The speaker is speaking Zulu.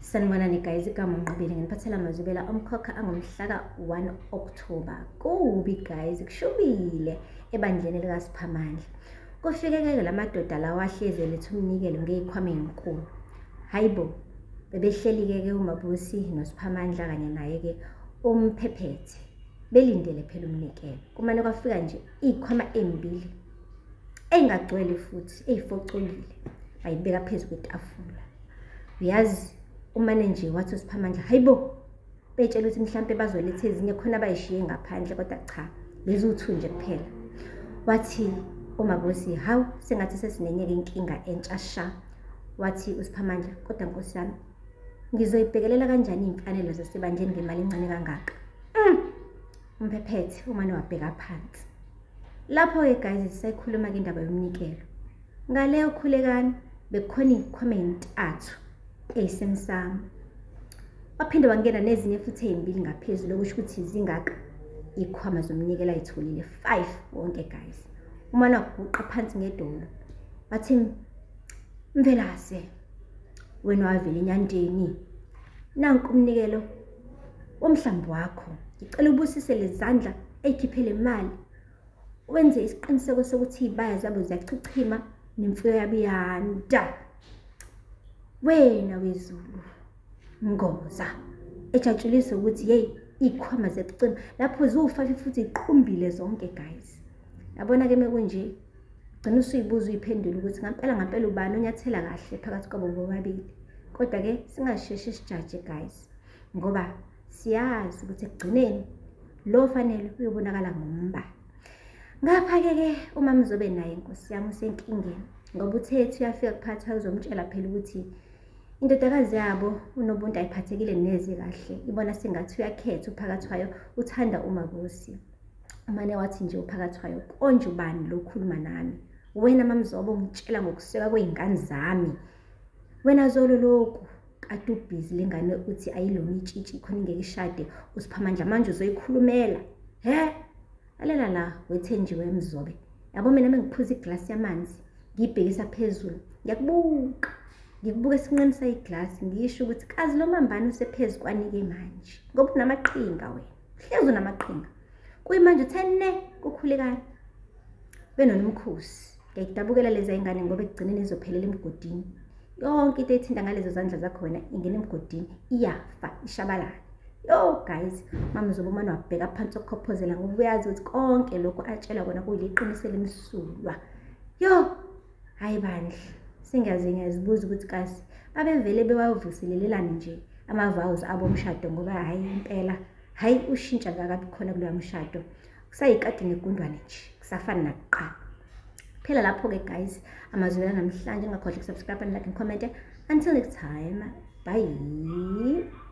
Sanibonani guys, igama uNqobile, nginiphathela amazwibela omkhokha angomhla ka-1 October. Kubi guys, kushubile ebandleni likaSiphamandla. Kufike-ke la madoda lawa ahlezi eletha umnikelo ngey'khwama ey'nkulu. Hhayi bo, bebehleli-ke ke uMabusi noSiphamandla kanye naye-ke uMphephethe, belindele phela umnikelo. Kumane kwafika nje iy'khwama ey'mbili ey'ngagcwele futhi ey'focolile, bayibeka phezu kwetafula. Uyazi umane nje wathi uSiphamandla, hayibo, betshela ukuthi mhlampe bazoletha ezinye khona abayishiye ngaphandle, kodwa cha, lezi uthu nje kuphela. Wathi uMabusi, hawu, sengathi sesinenyeke inkinga entsha sha. Wathi uSiphamandla, kodwa nkosi yami, ngizoyibhekelela kanjani iy'mfanelo zasebandleni ngemali encane kangaka? Umphephethe umane wabheka phansi. Lapho-ke guys, sisayikhuluma-ke indaba yomnikelo. Ngaleyo khulekani bekukhona iy'khwama ey'ntathu eyisemsamo. Waphinde wangena nezinye futhi ey'mbili ngaphezulu, okusho ukuthi zingaka iy'khwama zomnikelo ayitholile, 5 wonke guys. Umane waguqa phansi ngedolo wathi, Mvelase, wena wavela enyandeni, nanku umnikelo womhlambi wakho, ngicela ubusise lezi zandla ey'khiphe le mali, wenze isiqiniseko sokuthi iy'baya zabo ziyachichima nemfuyo yabo iyanda. Wena wezulu ngoza ejatshuliswa ukuthi yeyi iy'khwama ziyacima lapho ziwu-5 futhi iqumbile zonke guys. Yabona-ke mekunje, gcina usuyibuza uyiphendule ukuthi ngampela ngampela ubani onyathela kahle phakathi kwabo bobabili. Kodwa-ke singasheshi sijaje guys, ngoba siyazi ukuthi ekugcineni lo fanele uyobonakala ngombala. Ngapha-ke ke uMaMzobe naye nkosi yami usenkingeni, ngoba uthethe uyafika kuphatha uzomtshela phela ukuthi indodakazi yabo uNobuntu ayiphathekile neze kahle, ibona sengathi uyakhetha uphakathwayo, uthanda uMabusi. Umane wathi nje uphakathwayo, konje ubani lo okhuluma nami? Wena MaMzobe ungitshela ngokuseka kwey'ngane zami. Wena zolo lokhu kade ubhizi le ngane uthi ayilona itshitshi khona ingeke ishade uSiphamandla, manje uzoyikhulumela. He? Lalela la wethenjiwe Mzobe. Yabo mina mengiphuza iglasi yamanzi ngiyibhekisa phezulu, ngiyakubuka. Ngikubuka esinqeni sayiglasi ngisho ukuthi kazi lo mambane usephezu kwanike manje, ngoba unamaqhinga wena, hlezi unamaqhinga. Kuyimanje uthe ne kukhulekani benonomkhosi. Ngiyayidabukela lezi ingane ngoba ekugcineni izophelela emgodini. Yonke into ethinta ngalezo zandla zakho wena ingena emgodini, iyafa, ishabalala. Yo guys, MaMzobe umane wabheka phansi okukhophozela ngoba uyazi ukuthi konke lokhu atshela kona kuyiqiniso elimsulwa. Yo, hayi bandla, sengiyaze ngiyazibuza ukuthi kazi babevele bewavuselelelani nje ama-vows abo omshado, ngoba hhayi impela, hhayi ushintsha kakabi khona kuloya mshado. Kusayikade negundwane nje, kusafana nakuqala. Phela lapho-ke guys, amazwi namhlanje, ungakhohlwa ukusubscribe and like and comment. Until next time, bye.